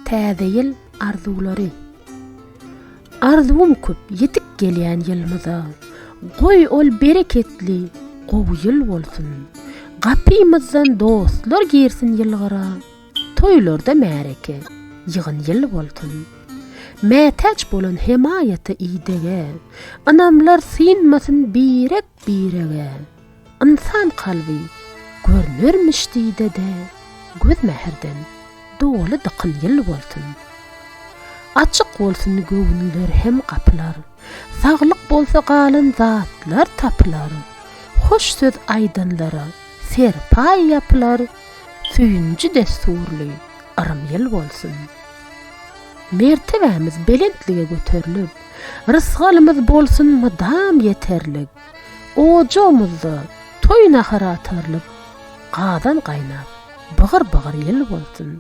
Täze ýyl arzuwlary. Arzuwym köp ýetip gelýän ýylymyza. Goý ol bereketli, gowy ýyl bolsun. Gapymyzdan dostlar girsin ýylgyra. Toýlarda märeke, ýygyn ýyl bolsun. Mätäç bolan hemaýata idege. Ynamlar synmasyn birek-birege. Ynsan kalby görnermiş didede, Göz mähirden doly dykyn ýyl bolsun. Açyk bolsun göwünler hem gapylar, Saglyk bolsa galan zatlar tapylar. Hoş söz aýdanlara serpaý ýapylar, Söýünji dessurly yrym ýyl bolsun. Mertebämiz belentlige göterlip, Rysgalymyz bolsun mydam ýeterlik. Ojagymyzda toý nahary atarylyp, gazan gaýnap, bygyr-bygyr ýyl bolsun.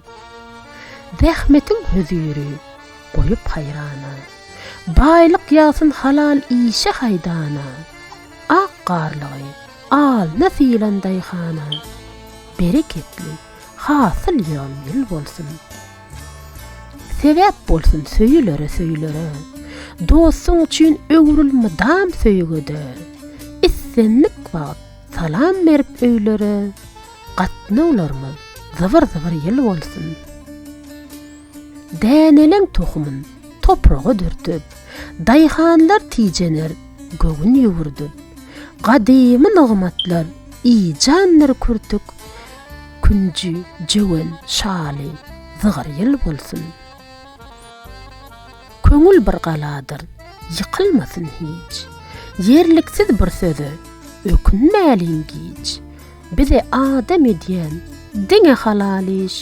Zähmetiň höziri goýup haýrana. Baýlyk ýagsyn halal işe haýdana. Ak garlygy alna sylan daýhana. Bereketli, hasyl ýygan ýyl bolsun. Sebäp bolsun söýülere söýülere. Dostuň üçin öwrül mydam söýgüde. Islendik wagt salam berip öýlere. Gatnawlarymyz zybyr-zybyr ýyl bolsun. Däneleň tohumyn topraga dürtüp, Daýhanlar tijener göwün ýüwürdip. Gadymy nygmatlar ijandyr kürtük, Künji, jöwen, şaly, zygyr ýyl bolsun. Köňül bir galadyr, ýykylmasyn hiç. Ýerliksiz bir söze ökünmäliň giç. Bizi adam edýän diňe halal iş,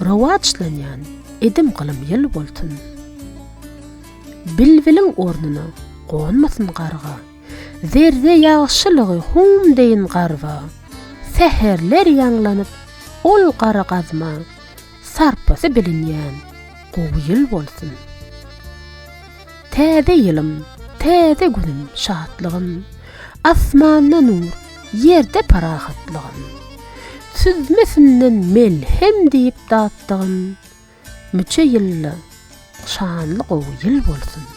Rowaçlanýan edim-gylym ýyl bolsun. Bilbiliň ornuna gonmasyn garga. Zerre ýagşylygy hum deýin garba, Säherler ýaňlanyp, ol gara gazma, Sarpasy bilinýän gowy ýyl bolsun. Täze ýylym, täze günüm, şatlygym, Asmanda nur, ýerde parahatlygym. Süzmesinden melhem diýip datdygym, Müçe ýylda şanly gowy ýyl bolsun.